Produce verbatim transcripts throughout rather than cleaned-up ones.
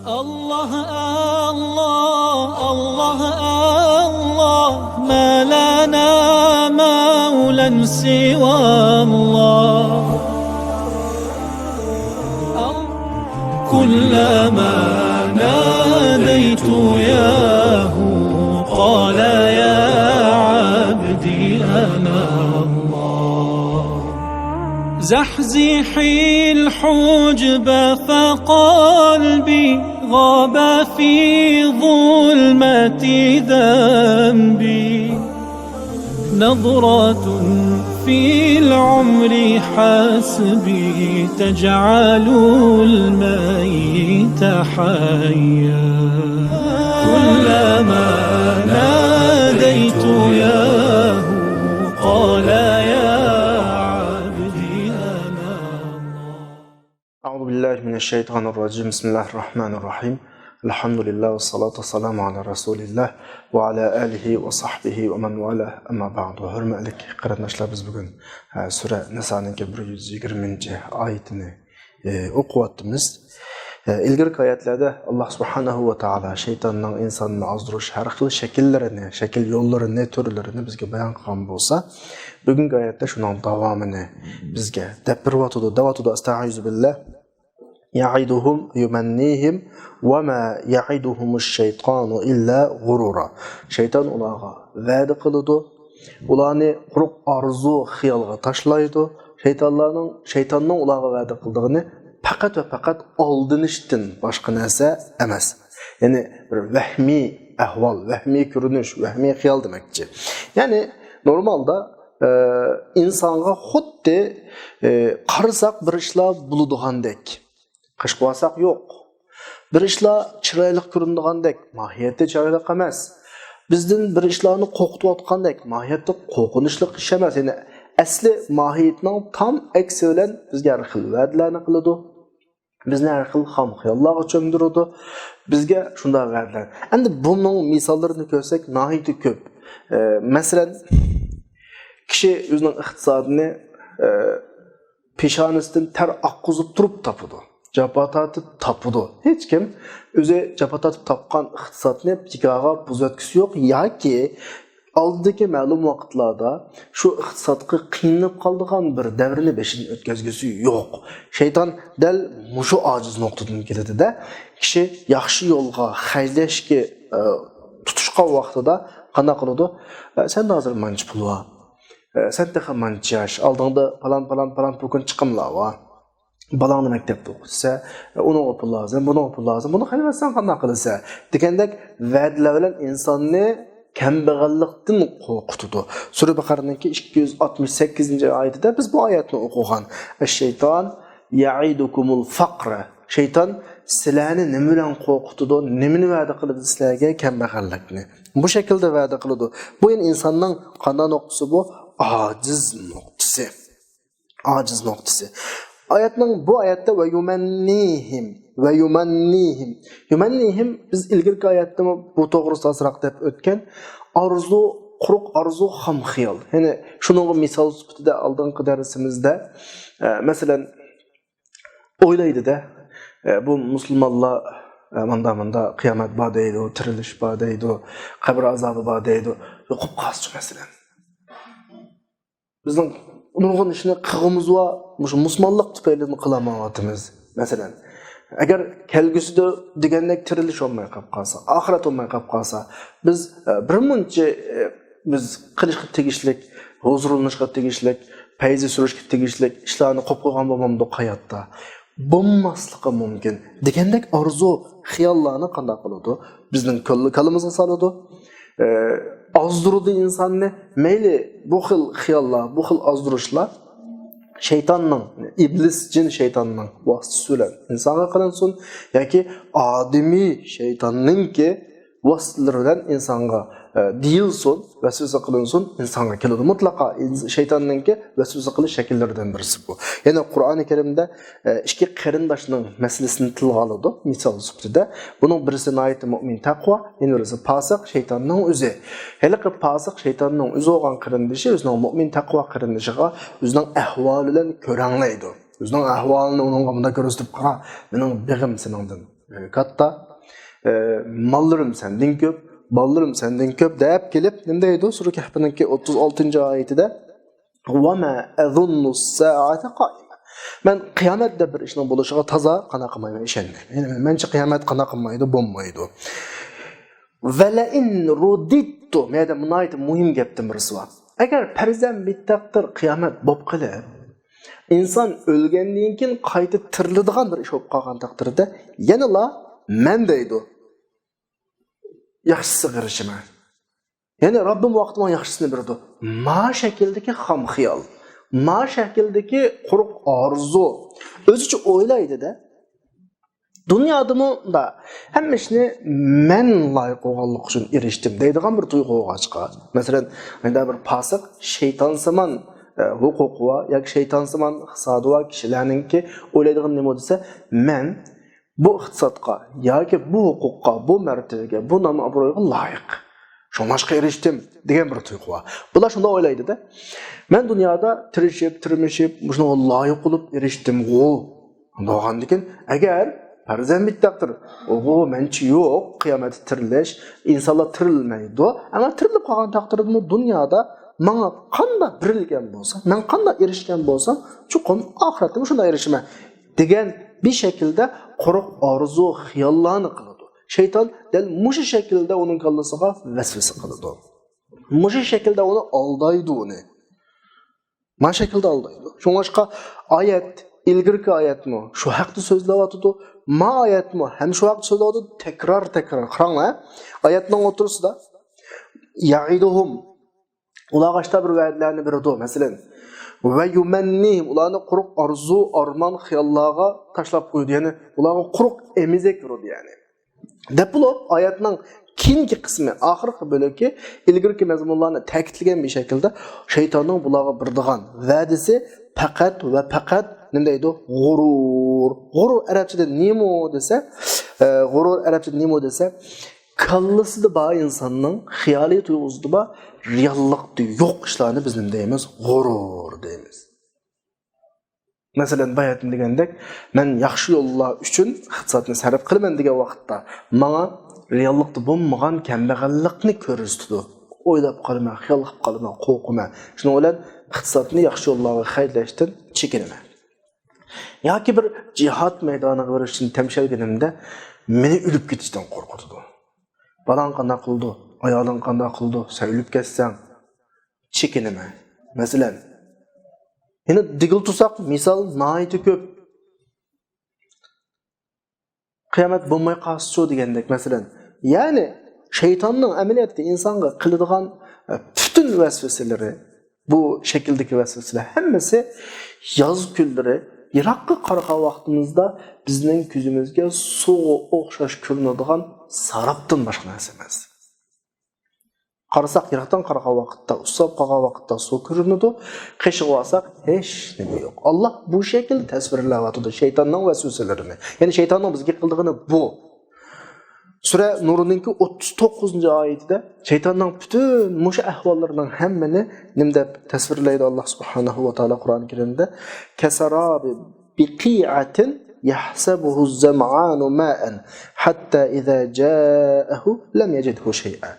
الله، الله، الله، الله، ما لنا مولى سوى الله. كلما ناديت ياه قال يا عبدي أنا الله. زحزحي الحجب فقلبي غاب في ظلمة ذنبي. نظرة في العمر حسبي تجعل الميت حيا. كلما ناديت ياه قال يا عبدي أنا الله. أعوذ بالله من الشيطان الرجيم. بسم الله الرحمن الرحيم. الحمد لله والصلاة والسلام على رسول الله وعلى آله وصحبه ومن والاه. أما بعد. ھۆرمەتلىك قېرىنداشلار، بىز بۈگۈن، ھە، سۈرە نىسانىڭكى بىر يۈز يىگىرمىنچى ئايىتىنى، ئى، ئوقۇۋاتىمىز. ئى، ئىلگىرىكى ئايەتلەردە ئاللا سۇبھانەھۇ ۋە تائالا شەيتاننىڭ ئىنساننى ئازدۇرۇش ھەر خىل شەكىللىرىنى، شەكىل يوللىرىنى، تۈرلىرىنى بىزگە بايان قىلغان بولسا، بۈگۈنكى ئايەتتە شۇنىڭ داۋامىنى بىزگە دەپ بېرىۋاتىدۇ، دەۋاتىدۇ. ئەستەئىزۇبىللا. يعدهم يمنيهم وما يعدهم الشيطان إلا غرورا. شەيتان ئۇلارغا ۋەدە قىلىدۇ، ئۇلارنى قۇرۇق ئارزۇ خىيالغا تاشلايدۇ. شەيتانلارنىڭ، شەيتاننىڭ ئۇلارغا ۋەدە قىلىدىغىنى پەقەت ۋە پەقەت ئالدىنىشتىن باشقا نەرسە ئەمەس. يەنى بىر ۋەھمىي ئەھۋال، ۋەھمىي كۆرۈنۈش، ۋەھمىي خىيال دېمەكچى. يەنى نورمالدا، ئە، ئىنسانغا خۇددى، ئە، قارىساق بىر ئىشلار بولىدىغاندەك، قاش قىلىۋالساق يوق. بىر ئىشلار چىرايلىق كۆرۈنىدىغاندەك، ماھىيەتتە چىرايلىق ئەمەس. بىزدىن بىر ئىشلارنى قورقۇتۇۋاتقاندەك، ماھىيەتتە قورقۇنچلۇق ئىش ئەمەس. يەنى ئەسلى ماھىيىتىنىڭ تام ئەكسى بىلەن بىزگە ھەر خىل ۋەدىلەرنى قىلىدۇ. بىزنى ھەر خىل خام خىياللارغا چۆمدۈرىدۇ. بىزگە شۇنداق ۋەدىلەر. ئەمدى بۇنىڭ مىساللىرىنى كۆرسەك ناھايىتى كۆپ. ئە، مەسىلەن، كىشى ئۆزىنىڭ ئىقتىسادىنى، ئە، پېشانىسىدىن تەر ئاققۇزۇپ تۇرۇپ تاپىدۇ. جاپا تارتىپ تاپىدۇ. ھېچكىم ئۆزى جاپا تارتىپ تاپقان ئىقتىسادنى بىكارغا بۇزۇۋەتكۈسى يوق ياكى ئالدىدىكى مەلۇم ۋاقىتلاردا شۇ ئىقتىسادقا قىينىلىپ قالىدىغان بىر دەۋرنى بېشىدىن ئۆتكۈزگۈسى يوق. شەيتان دەل مۇشۇ ئاجىز نۇقتىدىن كېلىدۇ-دە، كىشى ياخشى يولغا خەجلەشكە، ئە، تۇتۇشقان ۋاقتىدا قانداق قىلىدۇ؟ ئە، سەندە ھازىر مانچە پۇل بار. ئە، سەن تېخى مانچە ياش، ئالدىڭدا پالان، پالان، پالان پوكۇن چىقىملار بار. بالاڭنى مەكتەپتە ئوقۇتىسەن، ئۇنىڭغا پۇل لازىم، بۇنىڭغا پۇل لازىم، بۇنى قىلىۋەتسەڭ قانداق قىلىسەن؟ دېگەندەك ۋەدىلەر بىلەن ئىنساننى كەمبەغەللىكتىن قورقۇتىدۇ. سۈرە بەقەرىنىڭكى ئىككى يۈز ئاتمىش سەككىزىنچى ئايىتىدە بىز بۇ ئايەتنى ئوقۇغان. الشيطان يعدكم الفقر. شەيتان سىلەرنى نېمە بىلەن قورقۇتىدۇ؟ نېمىنى ۋەدە قىلىدۇ سىلەرگە؟ كەمبەغەللىكنى. بۇ شەكىلدە ۋەدە قىلىدۇ. بۇ يەنە ئىنساننىڭ قانداق نۇقتىسى بۇ؟ ئاجىز نۇقتىسى. ئاجىز نۇقتىسى. ئايەتنىڭ بۇ ئايەتتە ۋە يۇمەننىھىم، ۋە يۇمەننىھىم. يۇمەننىھىم بىز ئىلگىرىكى ئايەتتىمۇ بۇ توغرىسىدا ئازراق دەپ ئۆتكەن. ئارزۇ، قۇرۇق ئارزۇ، خام خىيال. يەنى شۇنىڭغا مىسال سۈپىتىدە ئالدىنقى دەرسىمىزدە، ئە، مەسىلەن، ئويلايدۇ-دە، ئە، بۇ مۇسۇلمانلار، ئە، ماندا، ماندا قىيامەت بار دەيدۇ، تىرىلىش بار دەيدۇ، قەبرە ئازابى بار دەيدۇ. يوقاپ قالسىچۇ، مەسىلەن. بىزنىڭ نۇرغۇن ئىشنى قىلغىنىمىز بار، مۇشۇ مۇسۇلمانلىق تۈپەيلىدىن قىلالمايۋاتىمىز. مەسىلەن، ئەگەر كەلگۈسىدە دېگەندەك تىرىلىش بولماي قاپ قالسا، ئاخىرەت بولماي قاپ قالسا، بىز، ئە، بىر مۇنچە، ئە، بىز قىلىشقا تېگىشلىك، ھۇزۇرلىنىشقا تېگىشلىك، پەيزى سۈرۈشكە تېگىشلىك ئىشلارنى قويۇپ قويغان بولمامدۇق ھاياتتا؟ بولماسلىقى مۇمكىن. دېگەندەك ئارزۇ، خىياللارنى قانداق قىلىدۇ؟ بىزنىڭ كاللا-، كاللىمىزغا سالىدۇ. ئە، ئازدۇرىدۇ ئىنساننى. مەيلى بۇ خىل خىياللار، بۇ خىل ئازدۇرۇشلار شەيتاننىڭ، ئىبلىس جىن شەيتاننىڭ ۋاسىتىسى بىلەن ئىنسانغا قىلىنسۇن ياكى ئادىمىي شەيتاننىڭكى ۋاسىتىلىرى بىلەن ئىنسانغا، ئە، دېيىلسۇن، ۋەسۋەسە قىلىنسۇن، ئىنسانغا كېلىدۇ. مۇتلەقا ئىنس-، شەيتاننىڭكى ۋەسۋەسە قىلىش شەكىللىرىدىن بىرسى بۇ. يەنە قۇرئانى كەرىمدە، ئە، ئىككى قېرىنداشنىڭ مەسىلىسىنى تىلغا ئالىدۇ، مىسال سۈپىتىدە. بۇنىڭ بىرسى ناھايىتى مۇئمىن تەقۋا، يەنە بىرسى پاسىق، شەيتاننىڭ ئۆزى. ھېلىقى پاسىق شەيتاننىڭ ئۆزى بولغان قېرىندىشى ئۆزىنىڭ مۇئمىن تەقۋا قېرىندىشىغا ئۆزىنىڭ ئەھۋالى بىلەن كۆرەڭلەيدۇ. ئۆزىنىڭ ئەھۋالىنى ئۇنىڭغا مۇنداق كۆرسىتىپ، قارا، مېنىڭ بېغىم سېنىڭدىن. ئە، كاتتا، ئە، ماللىرىم سەندىن كۆپ، بالىلىرىم سەندىن كۆپ دەپ كېلىپ، نېمە دەيدۇ؟ سۈرە كەھپنىڭكى ئوتتۇز ئالتىنچى ئايىتىدە، «وما أظن الساعة قائمة.» مەن قىيامەت دەپ بىر ئىشنىڭ بولۇشىغا تازا قانا قىلمايمەن، ئىشەنمەيمەن. يەنى مەنچە قىيامەت قانا قىلمايدۇ، بولمايدۇ. «ولئن رددت»، مەيەردە ناھايىتى مۇھىم گەپتىن بىرسى بار. ئەگەر پەرزەن بىتەقدىر قىيامەت بولۇپ قېلىپ، ئىنسان ئۆلگەندىن كېيىن قايتا تىرىلىدىغان بىر ئىش بولۇپ قالغان تەقدىردە، يەنىلا مەن دەيدۇ، ياخشىسىغا ئېرىشىمەن. يەنى رەببىم ۋاقتى ماڭا ياخشىسىنى بېرىدۇ. ما شەكىلدىكى خام خىيال، ما شەكىلدىكى قۇرۇق ئارزۇ. ئۆزىچە ئويلايدۇ-دە. دۇنيادىمۇ دا ھەممە ئىشنى مەن لايىق بولغانلىق ئۈچۈن ئېرىشتىم دەيدىغان بىر تۇيغۇ بولغاچقا. مەسىلەن، مۇنداق بىر پاسىق شەيتانسىمان، ئە، ھوقۇقى بار ياكى شەيتانسىمان ئىقتىسادى بار كىشىلەرنىڭكى ئويلايدىغىنى نېمە دېسە، مەن بۇ ئىقتىسادقا ياكى بۇ ھوقۇققا، بۇ مەرتىۋىگە، بۇ نام-ئابرۇيغا لايىق. شۇڭلاشقا ئېرىشتىم دېگەن بىر تۇيغۇ بار. بۇلار شۇنداق ئويلايدۇ-دە. مەن دۇنيادا تىرىشىپ، تىرمىشىپ، مۇشۇنىڭغا لايىق بولۇپ ئېرىشتىمغۇ. بولغاندىكىن، ئەگەر پەرزەن بىتەقدىر، ئوغۇ، مەنچە يوق، قىيامەتتە تىرىلىش، ئىنسانلار تىرىلمەيدۇ. ئەگەر تىرىلىپ قالغان تەقدىردىمۇ دۇنيادا ماڭا قانداق بېرىلگەن بولسا، مەن قانداق ئېرىشكەن بولسام، چوقۇم ئاخىرەتتىمۇ شۇنداق ئېرىشىمەن دېگەن بىر شەكىلدە قۇرۇق ئارزۇ، خىياللارنى قىلىدۇ. شەيتان دەل مۇشۇ شەكىلدە ئۇنىڭ كاللىسىغا ۋەسۋەسە قىلىدۇ. مۇشۇ شەكىلدە ئۇنى ئالدايدۇ ئۇنى. ما شەكىلدە ئالدايدۇ. شۇڭلاشقا ئايەت، ئىلگىرىكى ئايەتمۇ شۇ ھەقتە سۆزلەۋاتىدۇ. ما ئايەتمۇ ھەم شۇ ھەقتە سۆزلەۋاتىدۇ. تەكرار، تەكرار. قاراڭلار، ئايەتنىڭ ئوتتۇرىسىدا، يەئىدۇھۇم، ئۇلارغا ئاشتا بىر ۋەدىلەرنى بېرىدۇ، مەسىلەن. ۋە يۇمەننىھىم، ئۇلارنى قۇرۇق ئارزۇ، ئارمان، خىياللارغا تاشلاپ قويىدۇ. يەنى ئۇلارغا قۇرۇق ئېمىزەك بېرىدۇ، يەنى. دەپ بولۇپ، ئايەتنىڭ كېيىنكى قىسمى، ئاخىرقى بۆلىكى ئىلگىرىكى مەزمۇنلارنى تەكىتلىگەن بىر شەكىلدە شەيتاننىڭ بۇلارغا بېرىدىغان ۋەدىسى پەقەت ۋە پەقەت نېمە دەيدۇ؟ غۇرۇر. غۇرۇر ئەرەبچىدە نېمە دېسە، ئە، غۇرۇر ئەرەبچىدە نېمە دېسە، كاللىسىدا بار ئىنساننىڭ خىيالىي تۇيغۇسىدا بار رېئاللىقتا يوق ئىشلارنى بىز نېمە دەيمىز؟ غۇرۇر دەيمىز. مەسىلەن، باياتىن دېگەندەك، مەن ياخشى يوللار ئۈچۈن ئىقتىسادنى سەرپ قىلىمەن دېگەن ۋاقىتتا، ماڭا رېئاللىقتا بولمىغان كەمبەغەللىكنى كۆرسىتىدۇ. ئويلاپ قالىمەن، خىيال قىلىپ قالىمەن، قورقىمەن. شۇنىڭ بىلەن ئىقتىسادنى ياخشى يوللارغا خەجلەشتىن چېكىنىمەن. ياكى بىر جىھاد مەيدانىغا بېرىشتىن تەمشەلگىنىمدە، مېنى ئۆلۈپ كېتىشتىن قورقۇتىدۇ. بالاڭ قانداق قىلىدۇ؟ ئايالىڭ قانداق قىلىدۇ؟ سەن ئۆلۈپ كەتسەڭ، چېكىنىمەن. مەسىلەن، يەنە دېگىلى تۇرساق، مىسال ناھايىتى كۆپ. قىيامەت بولماي قالسىچۇ دېگەندەك، مەسىلەن. يەنى شەيتاننىڭ ئەمەلىيەتتە ئىنسانغا قىلىدىغان، ئە، پۈتۈن ۋەسۋەسىلىرى، بۇ شەكىلدىكى ۋەسۋەسىلەر ھەممىسى ياز كۈنلىرى يىراققا قارىغان ۋاقتىمىزدا بىزنىڭ كۆزىمىزگە سۇغا ئوخشاش كۆرۈنىدىغان ساراپتىن باشقا نەرسە ئەمەس. قارىساق، يىراقتىن قارىغان ۋاقىتتا، ئۇسساپ قالغان ۋاقىتتا سۇ كۆرۈنىدۇ، قېشىغا بارساق، ھېچ نېمە يوق. ئاللا بۇ شەكىلدە تەسۋىرلەۋاتىدۇ شەيتاننىڭ ۋەسۋەسىلىرىنى. يەنى شەيتاننىڭ بىزگە قىلىدىغىنى بۇ. سۈرە نۇرنىڭكى ئوتتۇز توققۇزىنچى ئايىتىدە شەيتاننىڭ پۈتۈن مۇشۇ ئەھۋاللىرىنىڭ ھەممىنى نېمە دەپ تەسۋىرلەيدۇ ئاللا سۇبھانەھۇ ۋە تائالا قۇرئان كەرىمدە؟ كسراب بقيعة يحسبه الظمآن ماء حتى إذا جاءه لم يجده شيئا.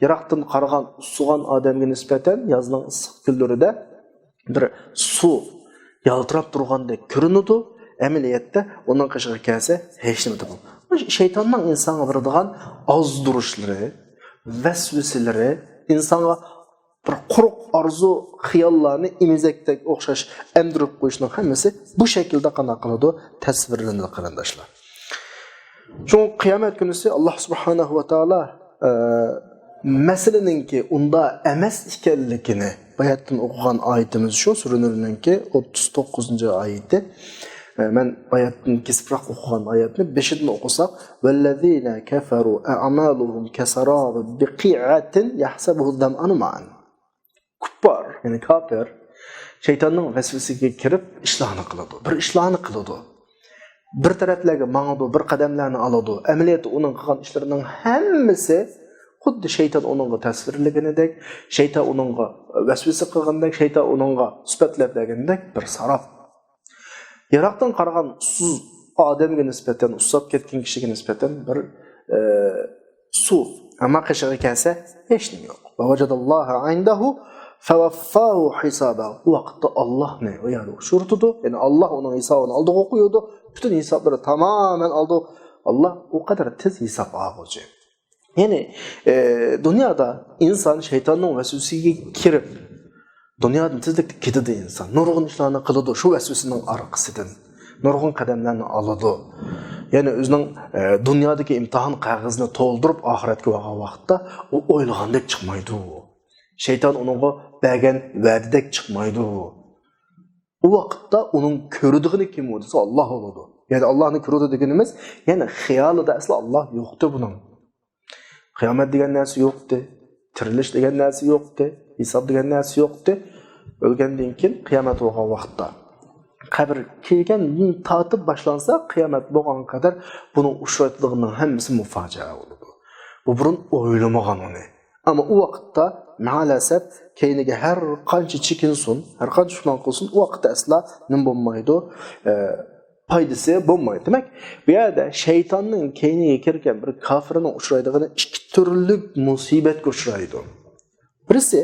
يىراقتىن قارىغان ئۇسسىغان ئادەمگە نىسبەتەن يازنىڭ ئىسسىق كۈنلىرىدە بىر سۇ يالتىراپ تۇرغاندەك كۆرۈنىدۇ، ئەمەلىيەتتە ئۇنىڭ قېشىغا كەلسە ھېچنېمە تېپىلمايدۇ. شەيتاننىڭ ئىنسانغا بېرىدىغان ئازدۇرۇشلىرى، ۋەسۋەسىلىرى، ئىنسانغا بىر قۇرۇق ئارزۇ، خىياللارنى ئېمىزەكتەك ئوخشاش ئەمدۈرۈپ قويۇشنىڭ ھەممىسى بۇ شەكىلدە قانداق قىلىدۇ؟ تەسۋىرلىنىدۇ، قېرىنداشلار. شۇڭا قىيامەت كۈنىسى ئاللا سۇبھانەھۇ ۋە تائالا، ئە، مەسىلىنىڭكى ئۇنداق ئەمەس ئىكەنلىكىنى، باياتتىن ئوقۇغان ئايىتىمىز شۇ، سۈرە نۇرنىڭكى ئوتتۇز توققۇزىنچى ئايىتى. ئە، مەن باياتتىن كېسىپراق ئوقۇغان ئايەتنى بېشىدىن ئوقۇساق، والذين كفروا أعمالهم كسراب بقيعة يحسبه الظمآن ماء. كۇپپار، يەنى كاپىر، شەيتاننىڭ ۋەسۋىسىگە كىرىپ ئىشلارنى قىلىدۇ، بىر ئىشلارنى قىلىدۇ. بىر تەرەپلەرگە ماڭىدۇ، بىر قەدەملەرنى ئالىدۇ. ئەمەلىيەتتە ئۇنىڭ قىلغان ئىشلىرىنىڭ ھەممىسى خۇددى شەيتان ئۇنىڭغا تەسۋىرلىگىنىدەك، شەيتان ئۇنىڭغا ۋەسۋىسە قىلغىنىدەك، شەيتان ئۇنىڭغا سۈپەتلەپ بەرگىنىدەك بىر ساراپ. يىراقتىن قارىغان ئۇسسۇز ئادەمگە نىسبەتەن، ئۇسساپ كەتكەن كىشىگە نىسبەتەن بىر، ئە، سۇ. ئەمما قېشىغا كەلسە، ھېچنېمە يوق. ۋە ۋەجەدەللاھە ئىندەھۇ فەۋەففاھۇ ھىسابەھۇ. ئۇ ۋاقىتتا ئاللاھنى ئۇ يەردە ئۇچرىتىدۇ. يەنى ئاللاھ ئۇنىڭ ھېسابىنى ئالدىغا قويىدۇ. پۈتۈن ھېسابلىرى تامامەن ئالدى. ئاللاھ ئۇ قەدەر تېز ھېساب ئالغۇچى. يەنى، ئە، دۇنيادا ئىنسان شەيتاننىڭ ۋەسۋەسىگە كىرىپ، دۇنيادىن تېزلىكتە كېتىدۇ ئىنسان. نۇرغۇن ئىشلارنى قىلىدۇ شۇ ۋەسۋەسىنىڭ ئارقىسىدىن. نۇرغۇن قەدەملەرنى ئالىدۇ. يەنى ئۆزىنىڭ، ئە، دۇنيادىكى ئىمتىھان قەغىزىنى تولدۇرۇپ ئاخىرەتكە بارغان ۋاقىتتا ئۇ ئويلىغاندەك چىقمايدۇ. شەيتان ئۇنىڭغا بەرگەن ۋەدىدەك چىقمايدۇ. ئۇ ۋاقىتتا ئۇنىڭ كۆرىدىغىنى كىم ئۇ دېسە، ئاللاھ بولىدۇ. يەنى ئاللاھنى كۆرىدۇ دېگىنىمىز، يەنى خىيالىدا ئەسلا ئاللاھ يوقتى بۇنىڭ. قىيامەت دېگەن نەرسە يوقتى. تىرىلىش دېگەن نەرسە يوقتى. ھېساب دېگەن نەرسە يوقتى. ئۆلگەندىن كېيىن قىيامەت بولغان ۋاقىتتا، قەبرە كىرگەندىن تارتىپ باشلانسا، قىيامەت بولغانغا قەدەر بۇنىڭ ئۇچرايدىغىنىنىڭ ھەممىسى مۇپاجىئە بولىدۇ. بۇ بۇرۇن ئويلىمىغان ئۇنى. ئەمما ئۇ ۋاقىتتا مائەلەسەپ كەينىگە ھەر قانچە چېكىنسۇن، ھەر قانچە شۇنداق قىلسۇن، ئۇ ۋاقىتتا ئەسلا نېمە بولمايدۇ؟ ئە، پايدىسى بولمايدۇ. دېمەك، بۇ يەردە شەيتاننىڭ كەينىگە كىرگەن بىر كاپىرنىڭ ئۇچرايدىغىنى ئىككى تۈرلۈك مۇسىبەتكە ئۇچرايدۇ. بىرسى،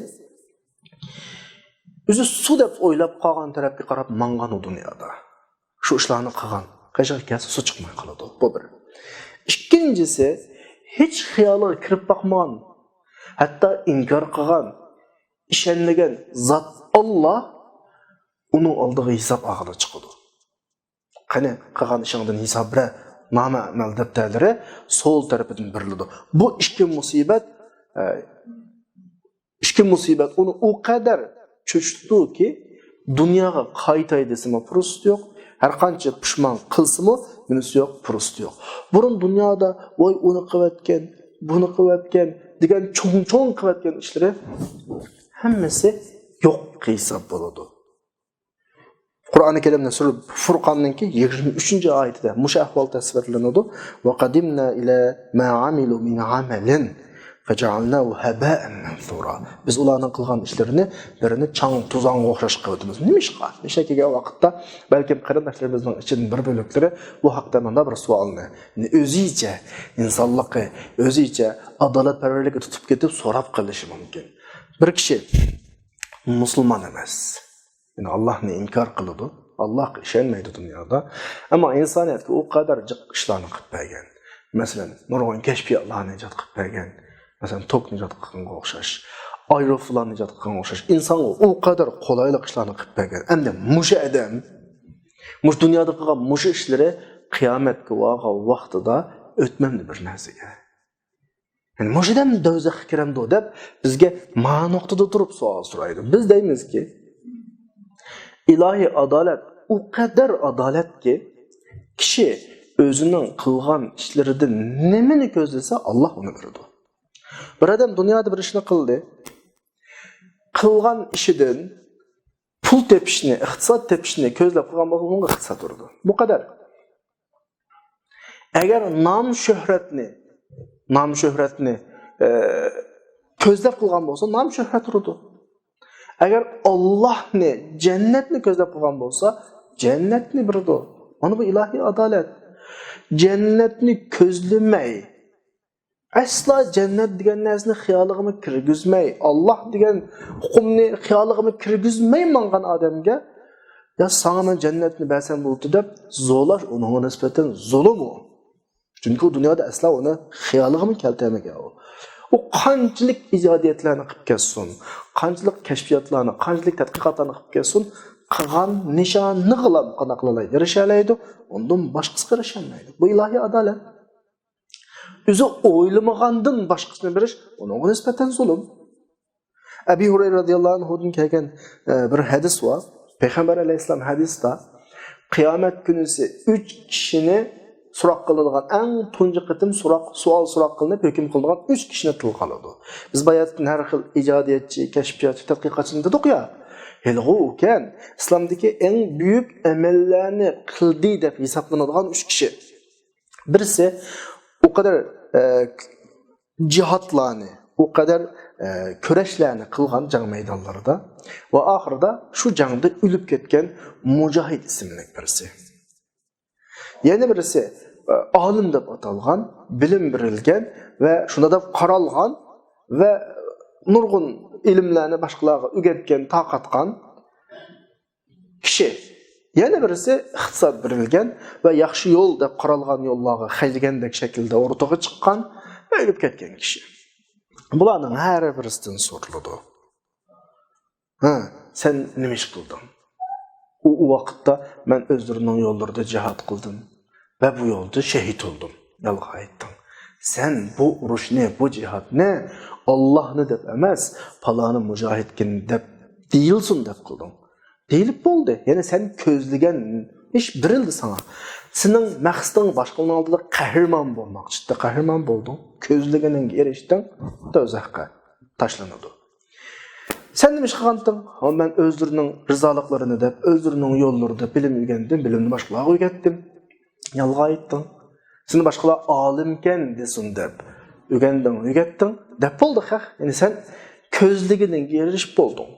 ئۆزى سۇ دەپ ئويلاپ قالغان تەرەپكە قاراپ ماڭغان ئۇ دۇنيادا. شۇ ئىشلارنى قىلغان. قېشىغا كەلسە سۇ چىقماي قالىدۇ. بۇ بىر. ئىككىنچىسى، ھېچ خىيالىغا كىرىپ باقمىغان، ھەتتا ئىنكار قىلغان، ئىشەنمىگەن زات ئاللاھ ئۇنىڭ ئالدىغا ھېساب ئالغىلى چىقىدۇ. قېنى، قىلغان ئىشىڭدىن ھېساب بېرە، نامە ئەمەل دەپتەرلىرى سول تەرىپىدىن بېرىلىدۇ. بۇ ئىككى مۇسىبەت، ئە، ئىككى مۇسىبەت ئۇنى ئۇ قەدەر چۆچۈتىدۇكى، دۇنياغا قايتاي دېسىمۇ پۇرسىتى يوق، ھەر قانچە پۇشمان قىلسىمۇ، نېمىسى يوق، پۇرسىتى يوق. بۇرۇن دۇنيادا، ۋاي، ئۇنى قىلىۋەتكەن، بۇنى قىلىۋەتكەن دېگەن چوڭ-چوڭ قىلىۋەتكەن ئىشلىرى ھەممىسى يوق ھېساب بولىدۇ. قۇرئانى كەرىمدە سۈرە فۇرقاننىڭكى يىگىرمە ئۈچىنچى ئايىتىدە مۇشۇ ئەھۋال تەسۋىرلىنىدۇ. «وَقَدِمْنَا إِلَىٰ مَا عَمِلُوا مِنْ عَمَلٍ فَجَعَلْنَاهُ هَبَاءً مَنْثُورًا.» بىز ئۇلارنىڭ قىلغان ئىشلىرىنى بىرىنى چاڭ-توزانغا ئوخشاش قىلىۋېتىمىز. نېمىشقا؟ نېمىشقا كەلگەن ۋاقىتتا بەلكىم قېرىنداشلىرىمىزنىڭ ئىچىدىن بىر بۆلەكلىرى بۇ ھەقتە مۇنداق بىر سوئالنى، ئۆزىچە ئىنسانلىقى، ئۆزىچە ئادالەتپەرۋەرلىكى تۇتۇپ كېتىپ سوراپ قېلىشى مۇمكىن. بىر كىشى مۇسۇلمان ئەمەس. يەنى ئاللاھنى ئىنكار قىلىدۇ. ئاللاھقا ئىشەنمەيدۇ دۇنيادا. ئەمما ئىنسانىيەتكە ئۇ قەدەر جىق ئىشلارنى قىلىپ بەرگەن. مەسىلەن، نۇرغۇن كەشپىياتلارنى ئىجاد قىلىپ بەرگەن. مەسىلەن، توكنى ئىجاد قىلغانغا ئوخشاش. ئايروپىلاننى ئىجاد قىلغانغا ئوخشاش. ئىنسانغا ئۇ قەدەر قولايلىق ئىشلارنى قىلىپ بەرگەن. ئەمدى مۇشۇ ئادەم، مۇشۇ دۇنيادا قىلغان مۇشۇ ئىشلىرى قىيامەتكە بارغان ۋاقتىدا ئۆتمەمدۇ بىر نەرسىگە؟ يەنى مۇشۇ ئادەم دوزاخقا كىرەمدۇ دەپ بىزگە ما نۇقتىدا تۇرۇپ سوئال سورايدۇ. بىز دەيمىزكى، ئىلاھىي ئادالەت ئۇ قەدەر ئادالەتكى، كىشى ئۆزىنىڭ قىلغان ئىشلىرىدىن نېمىنى كۆزلىسە، ئاللاھ ئۇنى بېرىدۇ. بىر ئادەم دۇنيادا بىر ئىشنى قىلدى. قىلغان ئىشىدىن پۇل تېپىشنى، ئىقتىساد تېپىشنى كۆزلەپ قىلغان بولسا، ئۇنىڭغا ئىقتىساد بېرىدۇ. بۇ قەدەر. ئەگەر نام شۆھرەتنى، نام شۆھرەتنى، ئە، كۆزلەپ قىلغان بولسا، نام شۆھرەت ئۇرىدۇ. ئەگەر ئاللاھنى، جەننەتنى كۆزلەپ قىلغان بولسا، جەننەتنى بېرىدۇ. مانا بۇ ئىلاھىي ئادالەت. جەننەتنى كۆزلىمەي، ئەسلا جەننەت دېگەن نەرسىنى خىيالىغىمۇ كىرگۈزمەي، ئاللاھ دېگەن ئۇقۇمنى خىيالىغىمۇ كىرگۈزمەي ماڭغان ئادەمگە، يا ساڭا مەن جەننەتنى بەرسەم بولدى دەپ زورلاش ئۇنىڭغا نىسبەتەن زۇلۇم ئۇ. چۈنكى ئۇ دۇنيادا ئەسلا ئۇنى خىيالىغىمۇ كەلتۈرمىگەن ئۇ. ئۇ قانچىلىك ئىجادىيەتلەرنى قىلىپ كەتسۇن، قانچىلىك كەشپىياتلارنى، قانچىلىك تەتقىقاتلارنى قىلىپ كەتسۇن، قىلغان نىشانىغىلا قانداق قىلالايدۇ؟ ئېرىشەلەيدۇ، ئۇندىن باشقىسىغا ئېرىشەلمەيدۇ. بۇ ئىلاھىي ئادالەت. ئۆزى ئويلىمىغاندىن باشقىسىنى بېرىش ئۇنىڭغا نىسبەتەن زۇلۇم. ئەبى ھۇرەيرە رەزىياللاھۇ ئەنھۇدىن كەلگەن، ئە، بىر ھەدىس بار. پەيغەمبەر ئەلەيھىسسالام ھەدىستە، قىيامەت كۈنىسى ئۈچ كىشىنى سوراق قىلىنىدىغان، ئەڭ تۇنجى قېتىم سوراق، سوئال سوراق قىلىنىپ ھۆكۈم قىلىنىدىغان ئۈچ كىشىنى تىلغا ئالىدۇ. بىز باياتىن ھەر خىل ئىجادىيەتچى، كەشپىياتچى، تەتقىقاتچىنى دېدۇق يا. ھېلىغۇ ئۇكەن ئىسلامدىكى ئەڭ بۈيۈك ئەمەللەرنى قىلدى دەپ ھېسابلىنىدىغان ئۈچ كىشى. بىرسى ئۇ قەدەر، ئە، جىھادلارنى، ئۇ قەدەر، ئە، كۈرەشلەرنى قىلغان جەڭ مەيدانلىرىدا ۋە ئاخىرىدا شۇ جەڭدە ئۆلۈپ كەتكەن مۇجاھىد ئىسىملىك بىرسى. يەنە بىرسى، ئالىم دەپ ئاتالغان، بىلىم بېرىلگەن ۋە شۇنداق دەپ قارالغان ۋە نۇرغۇن ئىلىملەرنى باشقىلارغا ئۆگەتكەن، تارقاتقان كىشى. يەنە بىرسى ئىقتىساد بېرىلگەن ۋە ياخشى يول دەپ قارالغان يوللارغا خەجلىگەندەك شەكىلدە ئوتتۇرىغا چىققان ۋە ئۆلۈپ كەتكەن كىشى. بۇلارنىڭ ھەر بىرسىدىن سورىلىدۇ. ھە، سەن نېمە ئىش قىلدىڭ؟ ئۇ، ئۇ ۋاقىتتا مەن ئۆزلىرىنىڭ يوللىرىدا جىھاد قىلدىم ۋە بۇ يولدا شېھىت بولدۇم. يالغان ئېيتتىڭ. سەن بۇ ئۇرۇشنى، بۇ جىھادنى ئاللاھنى دەپ ئەمەس، پالانى مۇجاھىدكىن دەپ دېيىلسۇن دەپ قىلدىڭ. دېيىلىپ بولدى. يەنى سەن كۆزلىگەن ئىش بېرىلدى ساڭا. سېنىڭ مەقسىتىڭ باشقىلارنىڭ ئالدىدا قەھرىمان بولماق چىقتى. قەھرىمان بولدۇڭ. كۆزلىگىنىڭگە ئېرىشتىڭ. دوزاخقا تاشلىنىدۇ. سەن نېمە ئىش قىلغانتىڭ؟ ھە، مەن ئۆزلىرىنىڭ رىزالىقلىرىنى دەپ، ئۆزلىرىنىڭ يوللىرىدا بىلىم ئۆگەندىم، بىلىمنى باشقىلارغا ئۆگەتتىم. يالغان ئېيتتىڭ. سېنى باشقىلار ئالىمكەن دېسۇن دەپ ئۆگەندىڭ، ئۆگەتتىڭ دەپ بولدى خەق. يەنى سەن كۆزلىگىنىڭگە ئېرىشىپ بولدۇڭ.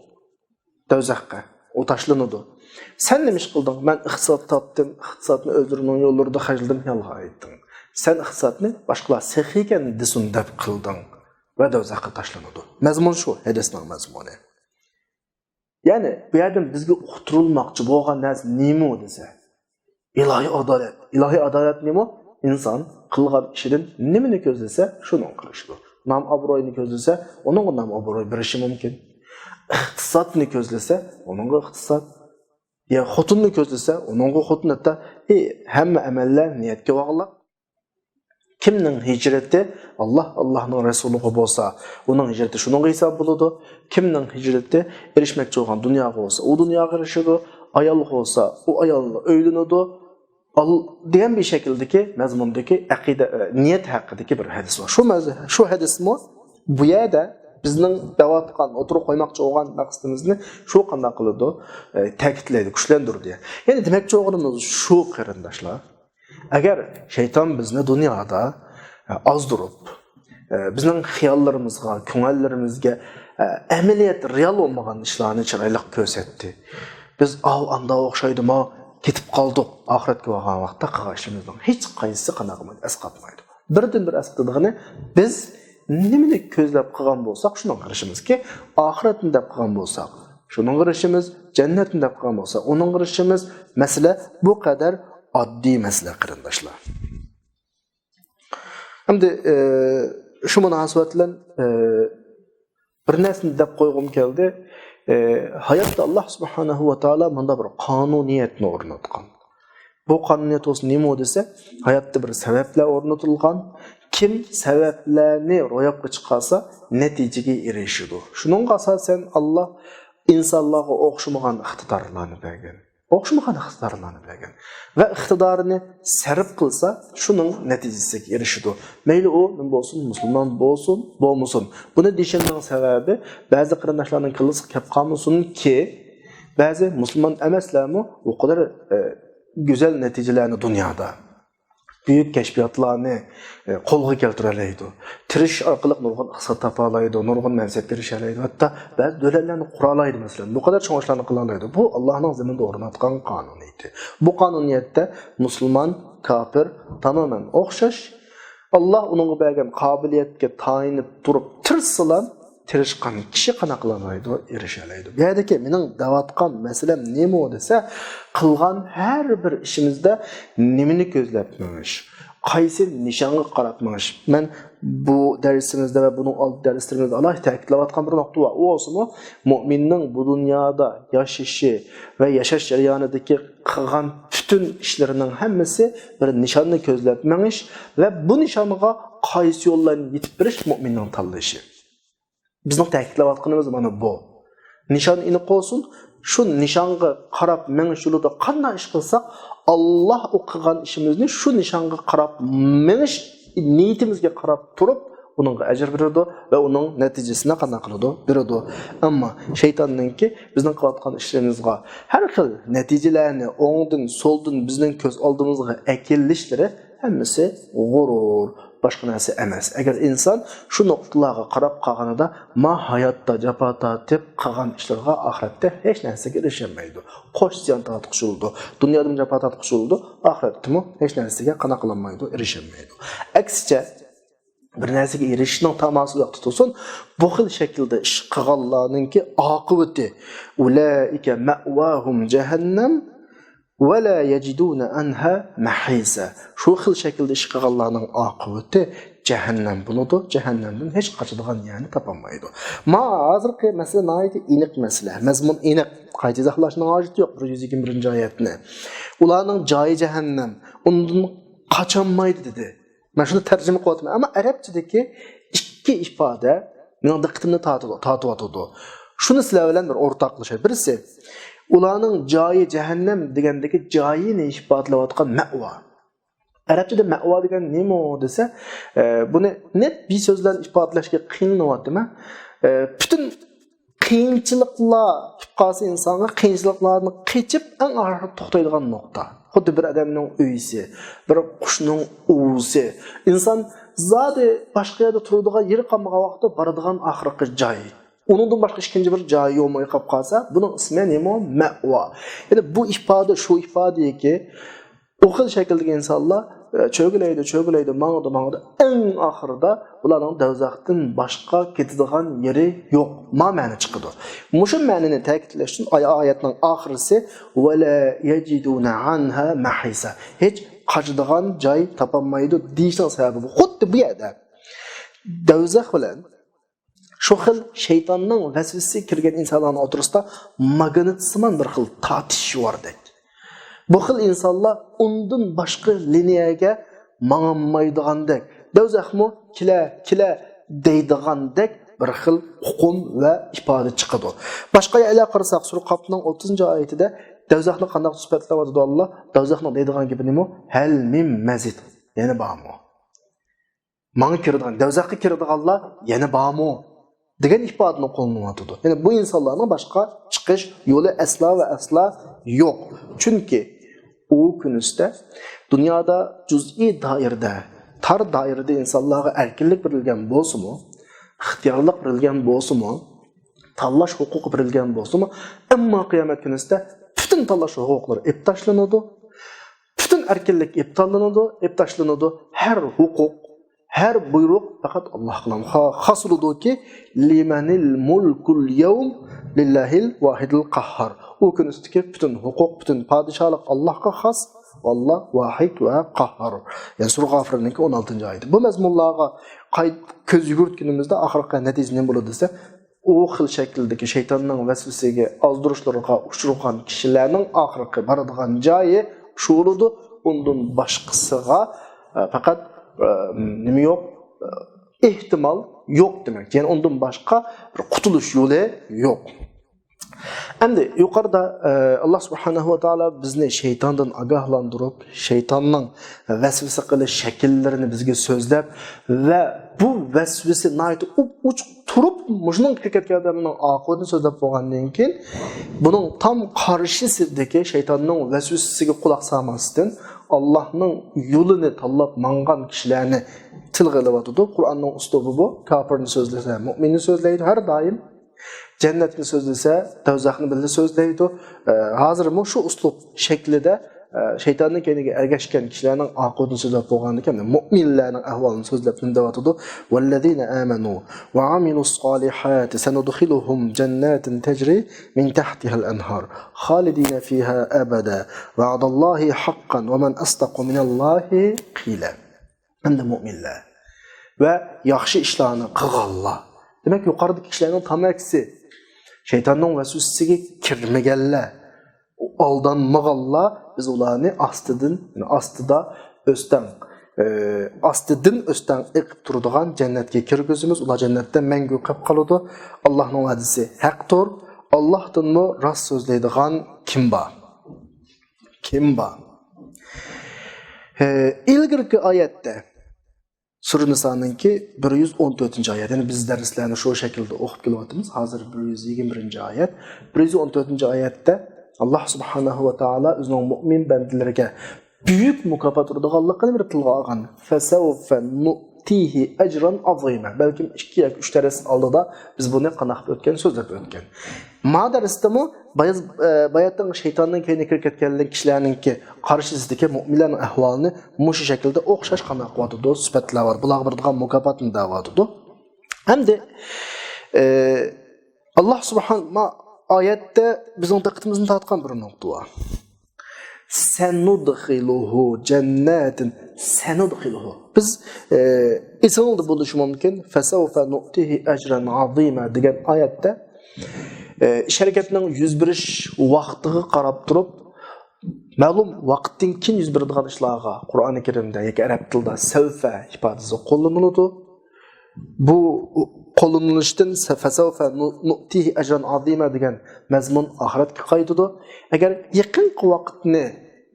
دوزاخقا ئۇ تاشلىنىدۇ. سەن نېمە ئىش قىلدىڭ؟ مەن ئىقتىساد تاپتىم، ئىقتىسادنى ئۆزلىرىنىڭ يوللىرىدا خەجلىدىم، يالغان ئېيتتىڭ. سەن ئىقتىسادنى باشقىلار سېخىيكەن دېسۇن دەپ قىلدىڭ ۋە دوزاخقا تاشلىنىدۇ. مەزمۇن شۇ، ھەدىسنىڭ مەزمۇنى. يەنى بۇ يەردىن بىزگە ئۇقتۇرۇلماقچى بولغان نەرسە نېمە دېسە، ئىلاھىي ئادالەت. ئىلاھىي ئادالەت نېمە؟ ئىنسان قىلغان ئىشىدىن نېمىنى كۆزلىسە، شۇنىڭغا ئېرىشىدۇ. نام-ئابروينى كۆزلىسە، ئۇنىڭغا نام-ئابروي بېرىشى مۇمكىن. ئىقتىسادنى كۆزلىسە، ئۇنىڭغا ئىقتىساد. يا خوتۇننى كۆزلىسە، ئۇنىڭغا خوتۇن. ھەتتا، ئى، ھەممە ئەمەللەر نىيەتكە باغلىق. كىمنىڭ ھىجرىتى ئاللاھ، ئاللاھنىڭ رەسۇلىغا بولسا، ئۇنىڭ ھىجرىتى شۇنىڭغا ھېساب بولىدۇ. كىمنىڭ ھىجرىتى ئېرىشمەكچى بولغان دۇنياغا بولسا، ئۇ دۇنياغا ئېرىشىدۇ. ئايالغا بولسا، ئۇ ئايالغا ئۆيلىنىدۇ. ئال-، دېگەن بىر شەكىلدىكى، مەزمۇندىكى ئەقىدە، ئە، نىيەت ھەققىدىكى بىر ھەدىس بار. شۇ مەز-، شۇ ھەدىسمۇ بۇ يەردە بىزنىڭ دەۋاتقان، ئوتتۇرىغا قويماقچى بولغان مەقسىتىمىزنى شۇ قانداق قىلىدۇ؟ ئە، تەكىتلەيدۇ، كۈچلەندۈرىدۇ. يەنى دېمەكچى بولغىنىمىز شۇ، قېرىنداشلار. ئەگەر شەيتان بىزنى دۇنيادا، ئە، ئازدۇرۇپ، ئە، بىزنىڭ خىياللىرىمىزغا، كۆڭۈللىرىمىزگە، ئە، ئەمەلىيەت، رېئال بولمىغان ئىشلارنى چىرايلىق كۆرسەتتى. بىز، «ئاۋۇ ئانداق ئوخشايدىما، كېتىپ قالدۇق.» ئاخىرەتكە بارغان ۋاقىتتا قىلغان ئىشىمىزنىڭ ھېچ قايسىسى قانداق قىلمايدۇ، ئەسقاتمايدۇ. بىردىن بىر ئەسقىتىدىغىنى، بىز نېمىنى كۆزلەپ قىلغان بولساق، شۇنىڭغا ئېرىشىمىزكى، ئاخىرەتنى دەپ قىلغان بولساق، شۇنىڭغا ئېرىشىمىز، جەننەتنى دەپ قىلغان بولسا، ئۇنىڭغا ئېرىشىمىز. مەسىلە بۇ قەدەر ئاددىي مەسىلە، قېرىنداشلار. ئەمدى، ئى، شۇ مۇناسىۋەت بىلەن، ئى، بىر نەرسىنى دەپ قويغۇم كەلدى. ئى، ھاياتتا ئاللاھ سۇبھانەھۇ ۋە تائالا مۇنداق بىر قانۇنىيەتنى ئورناتقان. بۇ قانۇنىيەت بولسا نېمە دېسە، ھاياتتا بىر سەۋەبلەر ئورنىتىلغان. كىم سەۋەبلەرنى روياپقا چىقارسا، نەتىجىگە ئېرىشىدۇ. شۇنىڭغا ئاساسەن ئاللاھ ئىنسانلارغا ئوخشىمىغان ئىقتىدارلارنى بەرگەن. ئوخشىمىغان ئىقتىدارلارنى بەرگەن. ۋە ئىقتىدارىنى سەرپ قىلسا، شۇنىڭ نەتىجىسىگە ئېرىشىدۇ. مەيلى ئۇ نېمە بولسۇن، مۇسۇلمان بولسۇن، بولمىسۇن. بۇنى دېيىشىمنىڭ سەۋەبى، بەزى قېرىنداشلارنىڭ كاللىسىغا كەپ قالمىسۇنكى، بەزى مۇسۇلمان ئەمەسلەرمۇ ئۇ قەدەر، ئە، گۈزەل نەتىجىلەرنى دۇنيادا، بۈيۈك كەشپىياتلارنى، ئە، قولغا كەلتۈرەلەيدۇ. تىرىشىش ئارقىلىق نۇرغۇن ئىقتىساد تاپالايدۇ، نۇرغۇن مەنسەپكە ئېرىشەلەيدۇ، ھەتتا بەزى دۆلەتلەرنى قۇرالايدۇ. مەسىلەن، بۇ قەدەر چوڭ ئىشلارنى قىلالايدۇ. بۇ ئاللاھنىڭ زېمىندا ئورناتقان قانۇنىيىتى. بۇ قانۇنىيەتتە مۇسۇلمان، كاپىر تامامەن ئوخشاش. ئاللاھ ئۇنىڭغا بەرگەن قابىلىيەتكە تايىنىپ تۇرۇپ تىرىشسىلا، تىرىشقان كىشى قانداق قىلالايدۇ؟ ئېرىشەلەيدۇ. بۇ يەردىكى مېنىڭ دەۋاتقان مەسىلەم نېمە دېسە، قىلغان ھەر بىر ئىشىمىزدا نېمىنى كۆزلەپ مېڭىش، قايسى نىشانغا قاراپ مېڭىش. مەن بۇ دەرسىمىزدە ۋە بۇنىڭ ئالدى دەرسلىرىمىزدە ئالاھىدە تەكىتلەۋاتقان بىر نۇقتا بار. ئۇ بولسىمۇ، مۇئمىننىڭ بۇ دۇنيادا ياشىشى ۋە ياشاش جەريانىدىكى قىلغان پۈتۈن ئىشلىرىنىڭ ھەممىسى بىر نىشاننى كۆزلەپ مېڭىش ۋە بۇ نىشانغا قايسى يول بىلەن يېتىپ بېرىش مۇئمىننىڭ تاللىشى. بىزنىڭ تەكىتلەۋاتقىنىمىز مانا بۇ. نىشان ئېنىق بولسۇن، شۇ نىشانغا قاراپ مېڭىش يولىدا قانداق ئىش قىلساق، ئاللاھ ئۇ قىلغان ئىشىمىزنى شۇ نىشانغا قاراپ مېڭىش نىيىتىمىزگە قاراپ تۇرۇپ، ئۇنىڭغا ئەجىر بېرىدۇ ۋە ئۇنىڭ نەتىجىسىنى قانداق قىلىدۇ؟ بېرىدۇ. ئەمما شەيتاننىڭكى بىزنىڭ قىلىۋاتقان ئىشلىرىمىزغا ھەر خىل نەتىجىلەرنى ئوڭدىن، سولدىن بىزنىڭ كۆز ئالدىمىزغا ئەكېلىشلىرى ھەممىسى غۇرۇر، باشقا نەرسە ئەمەس. ئەگەر ئىنسان شۇ نۇقتىلارغا قاراپ قالغىنىدا، ما ھاياتتا جاپا تارتىپ قىلغان ئىشلىرىغا ئاخىرەتتە ھېچ نەرسىگە ئېرىشەلمەيدۇ. قوش زىيان تارتقۇچى بولىدۇ. دۇنيادىمۇ جاپا تارتقۇچى بولىدۇ. ئاخىرەتتىمۇ ھېچ نەرسىگە قانداق قىلالمايدۇ، ئېرىشەلمەيدۇ. ئەكسىچە، بىر نەرسىگە ئېرىشىشنىڭ تاماسى ئۇياقتا تۇرسۇن، بۇ خىل شەكىلدە ئىش قىلغانلارنىڭكى ئاقىۋىتى، ئۇلائىكە مەئۋاھۇم جەھەننەم ۋە لا يەجىدۇنە ئەنھا مەھىسە. شۇ خىل شەكىلدە ئىش قىلغانلارنىڭ ئاقىۋىتى جەھەننەم بولىدۇ. جەھەننەمدىن ھېچ قاچىدىغان يەرنى تاپالمايدۇ. ما ھازىرقى مەسىلە ناھايىتى ئېنىق مەسىلە. مەزمۇن ئېنىق. قايتا ئىزاھلاشنىڭ ھاجىتى يوق. بىر يۈز يىگىرمە بىرىنچى ئايەتنى. ئۇلارنىڭ جايى جەھەننەم. ئۇندىن قاچالمايدۇ دېدى. مەن شۇنى تەرجىمە قىلىۋاتىمەن. ئەمما ئەرەبچىدىكى ئىككى ئىپادە مېنىڭ دىققىتىمنى تارتىدۇ-، تارتىۋاتىدۇ. شۇنى سىلەر بىلەن بىر ئورتاقلىشاي. بىرسى، ئۇلارنىڭ جايى جەھەننەم دېگەندىكى جايىنى ئىپادىلەۋاتقان مەئۋا. ئەرەبچىدە مەئۋا دېگەن نېمە دېسە، ئە، بۇنى نېت بىر سۆز بىلەن ئىپادىلەشكە قىينىلىۋاتىمەن. ئە، پۈتۈن قىيىنچىلىقلار كېلىپ قالسا ئىنسانغا، قىيىنچىلىقلاردىن قېچىپ، ئەڭ ئاخىرى توختايدىغان نۇقتا. خۇددى بىر ئادەمنىڭ ئۆيىسى، بىر قۇشنىڭ ئۇۋىسى. ئىنسان زادى باشقا يەردە تۇرىدىغان يېرى قالمىغان ۋاقىتتا بارىدىغان ئاخىرقى جاي. ئۇنىڭدىن باشقا ئىككىنچى بىر جايى بولماي قاپ قالسا، بۇنىڭ ئىسمى نېمە؟ مەئۋا. يەنى بۇ ئىپادە، شۇ ئىپادىكى، ئۇ خىل شەكىلدىكى ئىنسانلار، ئە، چۆگىلەيدۇ، چۆگىلەيدۇ، ماڭىدۇ، ماڭىدۇ. ئەڭ ئاخىرىدا ئۇلارنىڭ دوزاختىن باشقا كېتىدىغان يېرى يوق. ما مەنە چىقىدۇ. مۇشۇ مەنىنى تەكىتلەش ئۈچۈن ئاي-، ئايەتنىڭ ئاخىرىسى، «ۋە لا يەجىدۇنە ئەنھا مەھىسە.» ھېچ قاچىدىغان جاي تاپالمايدۇ دېيىشنىڭ سەۋەبى بۇ. خۇددى بۇ يەردە دوزاخ بىلەن شۇ خىل شەيتاننىڭ ۋەسۋىسىسى كىرگەن ئىنسانلارنىڭ ئوتتۇرىسىدا ماگنىتسىمان بىر خىل تارتىش باردەك. بۇ خىل ئىنسانلار ئۇندىن باشقا لىنىيەگە ماڭالمايدىغاندەك، دوزاخمۇ كېلە، كېلە دەيدىغاندەك بىر خىل ئۇقۇم ۋە ئىپادە چىقىدۇ. باشقا يەرلەرگە قارىساق، سۈرە قاپنىڭ ئوتتۇزىنچى ئايىتىدە دوزاخنى قانداق سۈپەتلەۋاتىدۇ ئاللا؟ دوزاخنىڭ دەيدىغان گېپى نېمە؟ «ھەل مىن مەزىد»، يەنە بارمۇ؟ ماڭا كىرىدىغان، دوزاخقا كىرىدىغانلار يەنە بارمۇ؟ دېگەن ئىپادىنى قوللىنىۋاتىدۇ. يەنى بۇ ئىنسانلارنىڭ باشقا چىقىش يولى ئەسلا ۋە ئەسلا يوق. چۈنكى ئۇ كۈنىسىدە دۇنيادا جۈزئىي دائىرىدە، تار دائىرىدە ئىنسانلارغا ئەركىنلىك بېرىلگەن بولسىمۇ، ئىختىيارلىق بېرىلگەن بولسىمۇ، تاللاش ھوقۇقى بېرىلگەن بولسىمۇ، ئەمما قىيامەت كۈنىسىدە پۈتۈن تاللاش ھوقۇقلىرى ئېلىپ تاشلىنىدۇ. پۈتۈن ئەركىنلىك ئېلىپ تاشلىنىدۇ، ئېلىپ تاشلىنىدۇ. ھەر ھوقۇق، ھەر بۇيرۇق پەقەت ئاللاھقىلا خا-، خاس بولىدۇكى، «لىمەنىل مۇلكۇل يەۋم لىللاھىل ۋاھىدىل قەھھار.» ئۇ كۈنىسىدىكى پۈتۈن ھوقۇق، پۈتۈن پادىشاھلىق ئاللاھقا خاس. ئاللا ۋاھىد ۋە قەھھار. يەنى سۈرە غافىرنىڭكى ئون ئالتىنچى ئايىتى. بۇ مەزمۇنلارغا قايت كۆز يۈگۈرتكىنىمىزدە ئاخىرقى نەتىجە نېمە بولىدۇ دېسە، ئۇ خىل شەكىلدىكى شەيتاننىڭ ۋەسۋىسىگە ئازدۇرۇشلىرىغا ئۇچرىغان كىشىلەرنىڭ ئاخىرقى بارىدىغان جايى شۇ بولىدۇ. ئۇندىن باشقىسىغا، ئە، پەقەت، ئە، نېمە يوق؟ ئە، ئېھتىمال يوق دېمەك. يەنى ئۇندىن باشقا بىر قۇتۇلۇش يولى يوق. ئەمدى يۇقىرىدا، ئە، ئاللا سۇبھانەھۇ ۋە تائالا بىزنى شەيتاندىن ئاگاھلاندۇرۇپ، شەيتاننىڭ ۋەسۋەسە قىلىش شەكىللىرىنى بىزگە سۆزلەپ ۋە بۇ ۋەسۋەسە ناھايىتى ئوچۇق تۇرۇپ، مۇشۇنىڭ كىرىپ كەتكەن ئادەمنىڭ ئاقىۋىتىنى سۆزلەپ بولغاندىن كېيىن، بۇنىڭ تام قارشىسىدىكى شەيتاننىڭ ۋەسۋەسىسىگە قۇلاق سالماستىن، ئاللانىڭ يولىنى تاللاپ ماڭغان كىشىلەرنى تىلغا ئېلىۋاتىدۇ. قۇرئاننىڭ ئۇسلۇبى بۇ. كاپىرنى سۆزلىسە، مۇئمىننى سۆزلەيدۇ ھەر دائىم. جەننەتنى سۆزلىسە، دوزاخنى بىللە سۆزلەيدۇ. ئە، ھازىرمۇ شۇ ئۇسلۇب شەكلىدە، ئە، شەيتاننىڭ كەينىگە ئەگەشكەن كىشىلەرنىڭ ئاقىۋىتىنى سۆزلەپ بولغاندىكىن، مۇئمىنلەرنىڭ ئەھۋالىنى سۆزلەپ نېمە دەۋاتىدۇ؟ «ۋەللەزىنە ئامەنۇ ۋە ئامىلۇس سالىھاتى سەنۇدخىلۇھۇم جەنناتىن تەجرى مىن تەھتىھەل ئەنھار خالىدىنە فىھا ئەبەدە ۋەئدەللاھى ھەققەن ۋە مەن ئەسدەقۇ مىنەللاھى قىلا.» ھەمدە مۇئمىنلەر ۋە ياخشى ئىشلارنى قىلغانلار. دېمەك، يۇقىرىدىكى كىشىلەرنىڭ تام ئەكسى، شەيتاننىڭ ۋەسۋەسىسىگە كىرمىگەنلەر، ئالدانمىغانلار، بىز ئۇلارنى ئاستىدىن، يەنى ئاستىدا ئۆستەڭ، ئى، ئاستىدىن ئۆستەڭ ئېقىپ تۇرىدىغان جەننەتكە كىرگۈزىمىز. ئۇلار جەننەتتە مەڭگۈ قېلىپ قالىدۇ. ئاللانىڭ ۋەدىسى ھەقتۇر. ئاللاندىنمۇ راست سۆزلەيدىغان كىم بار؟ كىم بار؟ ئى، ئىلگىرىكى ئايەتتە، سۈرە نىسانىڭكى بىر يۈز ئون تۆتىنچى ئايەت. يەنى بىز دەرسلەرنى شۇ شەكىلدە ئوقۇپ كېلىۋاتىمىز. ھازىر بىر يۈز يىگىرمە بىرىنچى ئايەت. بىر يۈز ئون تۆتىنچى ئايەتتە ئاللا سۇبھانەھۇ ۋە تائالا ئۆزىنىڭ مۇئمىن بەندىلىرىگە بۈيۈك مۇكاپات بېرىدىغانلىقىنى بىر تىلغا ئالغان. فَسَوْفَ نُؤْتِيهِ أَجْرًا عَظِيمًا. بەلكىم ئىككى ياكى ئۈچ دەرس ئالدىدا بىز بۇنى قانداق ئۆتكەن، سۆزلەپ ئۆتكەن. ما دەرستىمۇ بايا-، ئە، باياتىن شەيتاننىڭ كەينىگە كىرىپ كەتكەنلىك كىشىلەرنىڭكى قارشىسىدىكى مۆمىنلەرنىڭ ئەھۋالىنى مۇشۇ شەكىلدە ئوخشاش قانداق قىلىۋاتىدۇ، سۈپەتلەر بار. بۇلارغا بېرىدىغان مۇكاپاتنى دەۋاتىدۇ. ئەمدى، ئە، ئاللا سۇبھان-، ما ئايەتتە بىزنىڭ دىققىتىمىزنى تارتقان بىر نۇقتا بار. سەنۇدخىلۇھۇ جەننەتىن. سەنۇدخىلۇھۇ. بىز، ئە، ئېسىڭىزدە بولۇشى مۇمكىن، فەسەۋفە نۇئتىھى ئەجرەن ئازىما دېگەن ئايەتتە، ئە، ئىش ھەرىكەتنىڭ يۈز بېرىش ۋاقتىغا قاراپ تۇرۇپ، مەلۇم ۋاقىتتىن كېيىن يۈز بېرىدىغان ئىشلارغا قۇرئانى كەرىمدە ياكى ئەرەب تىلىدا سەۋفە ئىپادىسى قوللىنىلىدۇ. بۇ قوللىنىلىشتىن سە-، فەسەۋفە نۇ-، نۇئتىھى ئەجرەن ئازىما دېگەن مەزمۇن ئاخىرەتكە قايتىدۇ. ئەگەر يېقىنقى ۋاقىتنى،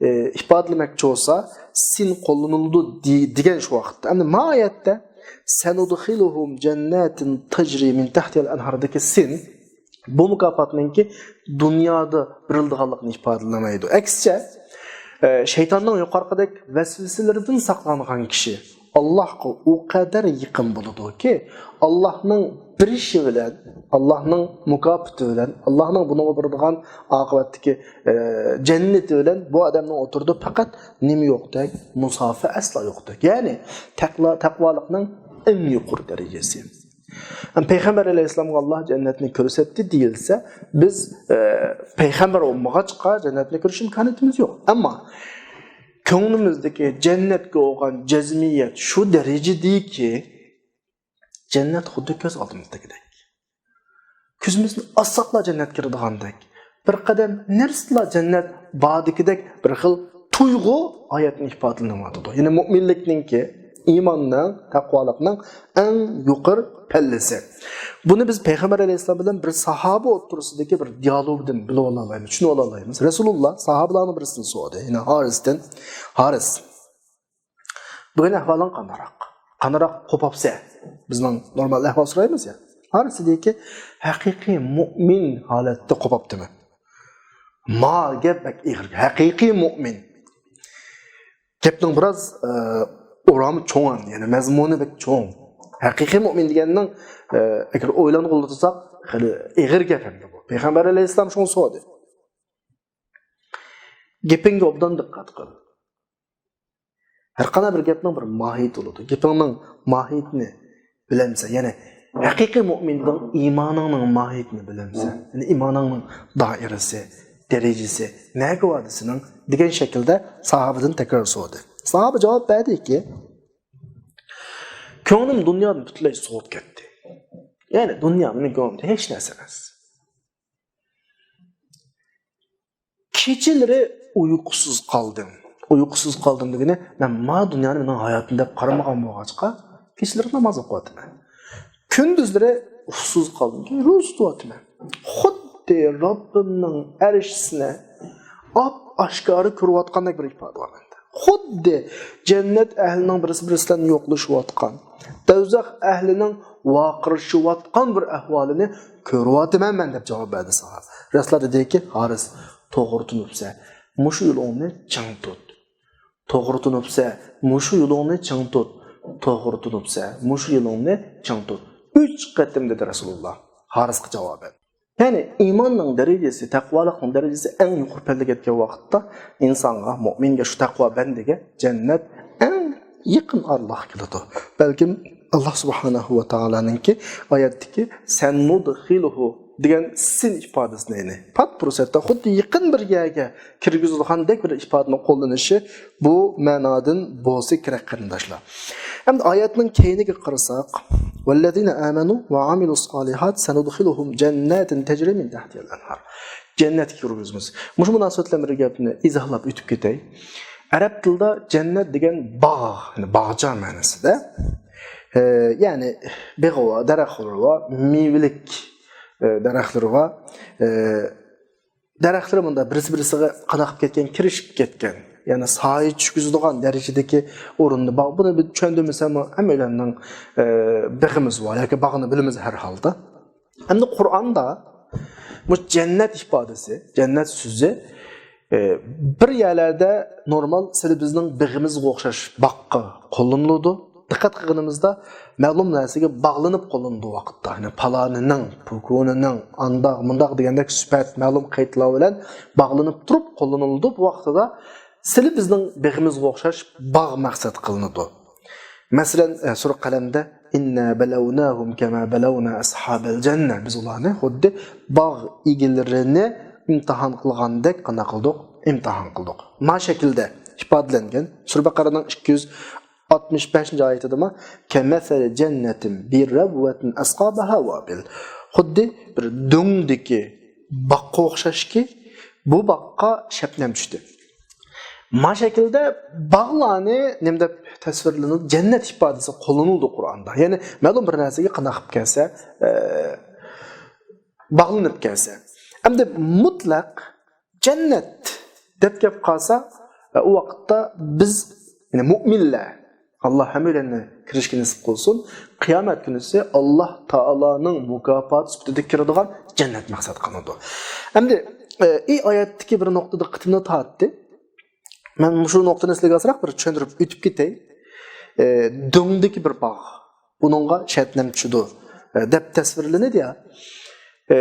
ئى، ئىپادىلىمەكچى بولسا، سىن قوللىنىلىدۇ دې-، دېگەن شۇ ۋاقىتتا. ئەمدى ما ئايەتتە سەنۇدخىلۇھۇم جەننەتىن تەجرى مىن تەھتىھەل ئەنھاردىكى سىن بۇ مۇكاپاتنىڭكى دۇنيادا بېرىلىدىغانلىقىنى ئىپادىلىمەيدۇ. ئەكسىچە، ئە، شەيتاننىڭ يۇقىرىقىدەك ۋەسۋەسىلىرىدىن ساقلانغان كىشى ئاللاھقا ئۇ قەدەر يېقىن بولىدۇكى، ئاللاھنىڭ بېرىشى بىلەن، ئاللاھنىڭ مۇكاپاتى بىلەن، ئاللاھنىڭ بۇنىڭغا بېرىدىغان ئاقىۋەتتىكى، ئە، جەننىتى بىلەن بۇ ئادەمنىڭ ئوتتۇرىدا پەقەت نېمە يوقتەك؟ مۇساپە ئەسلا يوقتەك. يەنى تەقۋا-، تەقۋالىقنىڭ ئەڭ يۇقىرى دەرىجىسى. ھەم پەيغەمبەر ئەلەيھىسسالامغا ئاللا جەننەتنى كۆرسەتتى دېيىلسە، بىز، ئە، پەيغەمبەر بولمىغاچقا جەننەتنى كۆرۈش ئىمكانىيىتىمىز يوق. ئەمما كۆڭلىمىزدىكى جەننەتكە بولغان جەزمىيەت شۇ دەرىجىدىكى، جەننەت خۇددى كۆز ئالدىمىزدىكىدەك. كۆزىمىزنى ئاچساقلا جەننەتكە كىرىدىغاندەك، بىر قەدەم نەرسىلا جەننەت باردىكىدەك بىر خىل تۇيغۇ ئايەتنى ئىپادىلىنىۋاتىدۇ. يەنى مۆمىنلىكنىڭكى، ئىماننىڭ، تەقۋالىقنىڭ ئەڭ يۇقىرى پەللىسى. بۇنى بىز پەيغەمبەر ئەلەيھىسسالام بىلەن بىر ساھابە ئوتتۇرىسىدىكى بىر دىيالوگدىن بىلىۋالالايمىز، چۈشىنىۋالالايمىز. رەسۇلۇللا ساھابىلارنىڭ بىرسىدىن سورىدى. يەنى ھارىستىن، ھارىس، بۈگۈن ئەھۋالىڭ قانداقراق؟ قانداقراق قوپاپسەن؟ بىزنىڭ نورمال ئەھۋال سورايمىز يا. ھارىس دېدىكى، ھەقىقىي مۆمىن ھالەتتە قوپاپتىمەن. ما گەپ بەك ئېغىر. ھەقىقىي مۆمىن. گەپنىڭ بىراز، ئە، ئورامى چوڭ، يەنى مەزمۇنى بەك چوڭ. ھەقىقىي مۆمىن دېگەننىڭ، ئە، ئەگەر ئويلانغىلى تۇرساق، خېلى ئېغىر گەپ ئەمدى بۇ. پەيغەمبەر ئەلەيھىسسالام شۇڭا سورىدى. گېپىڭگە ئوبدان دىققەت قىل. ھەر قانداق بىر گەپنىڭ بىر ماھىيىتى بولىدۇ. گېپىڭنىڭ ماھىيىتىنى بىلەمسەن؟ يەنى ھەقىقىي مۆمىننىڭ ئىمانىڭنىڭ ماھىيىتىنى بىلەمسەن؟ يەنى ئىمانىڭنىڭ دائىرىسى، دەرىجىسى نەگە بارىدۇ سېنىڭ؟ دېگەن شەكىلدە ساھابىدىن تەكرار سورىدى. ساھابە جاۋاب بەردىكى، كۆڭلۈم دۇنيادىن پۈتۈنلەي سوۋۇپ كەتتى. يەنى دۇنيا مېنىڭ كۆڭلۈمدە ھېچ نەرسە ئەمەس. كېچىلىرى ئۇيقۇسىز قالدىم. ئۇيقۇسىز قالدىم دېگىنى، مەن ما دۇنيانى مېنىڭ ھاياتىم دەپ قارىمىغان بولغاچقا، كېچىلىرى ناماز ئوقۇۋاتىمەن. كۈندۈزلىرى ئۇيقۇسىز قالدىم، روزا تۇتۇۋاتىمەن. خۇددى رەببىمنىڭ ئەرشىسىنى ئاپ-ئاشكارا كۆرۈۋاتقاندەك بىر ئىپادە بار مەندە. خۇددى جەننەت ئەھلىنىڭ بىرسى بىرسىلەرنى يوقلىشىۋاتقان، دوزاخ ئەھلىنىڭ ۋارقىرىشىۋاتقان بىر ئەھۋالىنى كۆرۈۋاتىمەن مەن، دەپ جاۋاب بەردى ساھابە. رەسۇلۇللا دېدىكى، ھارىس، توغرا تۇرۇپسەن، مۇشۇ يولۇڭنى چىڭ تۇت. توغرا تۇرۇپسەن، مۇشۇ يولۇڭنى چىڭ تۇت. توغرا تۇرۇپسەن، مۇشۇ يولۇڭنى چىڭ تۇت. ئۈچ قېتىم دېدى رەسۇلۇللا ھارىسقا جاۋابەن. يەنى ئىماننىڭ دەرىجىسى، تەقۋالىقنىڭ دەرىجىسى ئەڭ يۇقىرى پەللىگە يەتكەن ۋاقىتتا ئىنسانغا، مۆمىنگە شۇ تەقۋا بەندىگە جەننەت ئەڭ يېقىن ئارىلىققا كېلىدۇ. بەلكىم ئاللا سۇبھانەھۇ ۋە تائالانىڭكى ئايەتتىكى سەنۇدخىلۇھۇ دېگەن سىن ئىپادىسىنى، يەنى پات پۇرسەتتە خۇددى يېقىن بىر يەرگە كىرگۈزىدىغاندەك بىر ئىپادىنى قوللىنىشى بۇ مەنادىن بولسا كېرەك، قېرىنداشلار. ئەمدى ئايەتنىڭ كەينىگە قارىساق، ۋەللەزىنە ئامەنۇ ۋە ئامىلۇس سالىھات سەنۇدخىلۇھۇم جەننەتىن تەجرى مىن تەھتىھەل ئەنھار. جەننەتكە كىرگۈزىمىز. مۇشۇ مۇناسىۋەت بىلەن بىر گەپنى ئىزاھلاپ ئۆتۈپ كېتەي. ئەرەب تىلىدا جەننەت دېگەن باغ، يەنى باغچە مەنىسىدە. ئە، يەنى بېغى بار، دەرەخلىرى بار، مېۋىلىك، ئە، دەرەخلىرى بار. ئە، دەرەخلىرى مۇنداق بىرسى-بىرسىگە قاناپ كەتكەن، كىرىشىپ كەتكەن. يەنى سايە چۈشكۈزىدىغان دەرىجىدىكى ئورۇندا باغ. بۇنى بىر چۈشەندۈرمىسەممۇ ھەممەيلەننىڭ، ئە، بېغىمىز بار ياكى باغنى بىلىمىز ھەر ھالدا. ئەمدى قۇرئاندا بۇ جەننەت ئىپادىسى، جەننەت سۆزى، ئى، بىر يەرلەردە نورمال سىلى بىزنىڭ بېغىمىزغا ئوخشاش باغقا قوللىنىلىدۇ. دىققەت قىلغىنىمىزدا مەلۇم نەرسىگە باغلىنىپ قوللىنىدۇ ۋاقىتتا. يەنى پالانىنىڭ، پۇكۇنىنىڭ، ئانداق، مۇنداق دېگەندەك سۈپەت، مەلۇم قېيىتلار بىلەن باغلىنىپ تۇرۇپ قوللىنىلىدۇ. بۇ ۋاقىتتا سىلى بىزنىڭ بېغىمىزغا ئوخشاش باغ مەقسەت قىلىنىدۇ. مەسىلەن، ئە، سۈرە قەلەمدە، «ئىننا بەلەۋناھۇم كەما بەلەۋنا ئەسھابەل جەننە.» بىز ئۇلارنى خۇددى باغ ئىگىلىرىنى ئىمتىھان قىلغاندەك قانداق قىلدۇق؟ ئىمتىھان قىلدۇق. ما شەكىلدە ئىپادىلەنگەن. سۈرە بەقەرەنىڭ ئىككى يۈز ئاتمىش بەشىنچى ئايىتىدىمۇ، «كەمەسەلى جەننەتىن بىرەبۋەتىن ئەسقابەھا ۋابىل.» خۇددى بىر دۆڭدىكى باغقا ئوخشاشكى، بۇ باغقا شەبنەم چۈشتى. ما شەكىلدە باغلارنى نېمە دەپ تەسۋىرلىنىدۇ؟ جەننەت ئىپادىسى قوللىنىلىدۇ قۇرئاندا. يەنى مەلۇم بىر نەرسىگە قانداق قىلىپ كەلسە، ئە، باغلىنىپ كەلسە. ئەمدى مۇتلەق جەننەت دەپ گەپ قالسا، ئە، ئۇ ۋاقىتتا بىز، يەنى مۇئمىنلەر، ئاللا ھەممەيلەننى كىرىشكە نېسىپ قىلسۇن، قىيامەت كۈنىسى ئاللا تائالانىڭ مۇكاپاتى سۈپىتىدە كىرىدىغان جەننەت مەقسەت قىلىنىدۇ. ئەمدى، ئى، ئايەتتىكى بىر نۇقتىدا دىققىتىمنى تارتتى. مەن مۇشۇ نۇقتىنى سىلەرگە ئازراق بىر چۈشەندۈرۈپ ئۆتۈپ كېتەي. ئى، دۆڭدىكى بىر باغ. بۇنىڭغا شەبنەم چۈشىدۇ، ئى، دەپ تەسۋىرلىنىدۇ يا. ئى،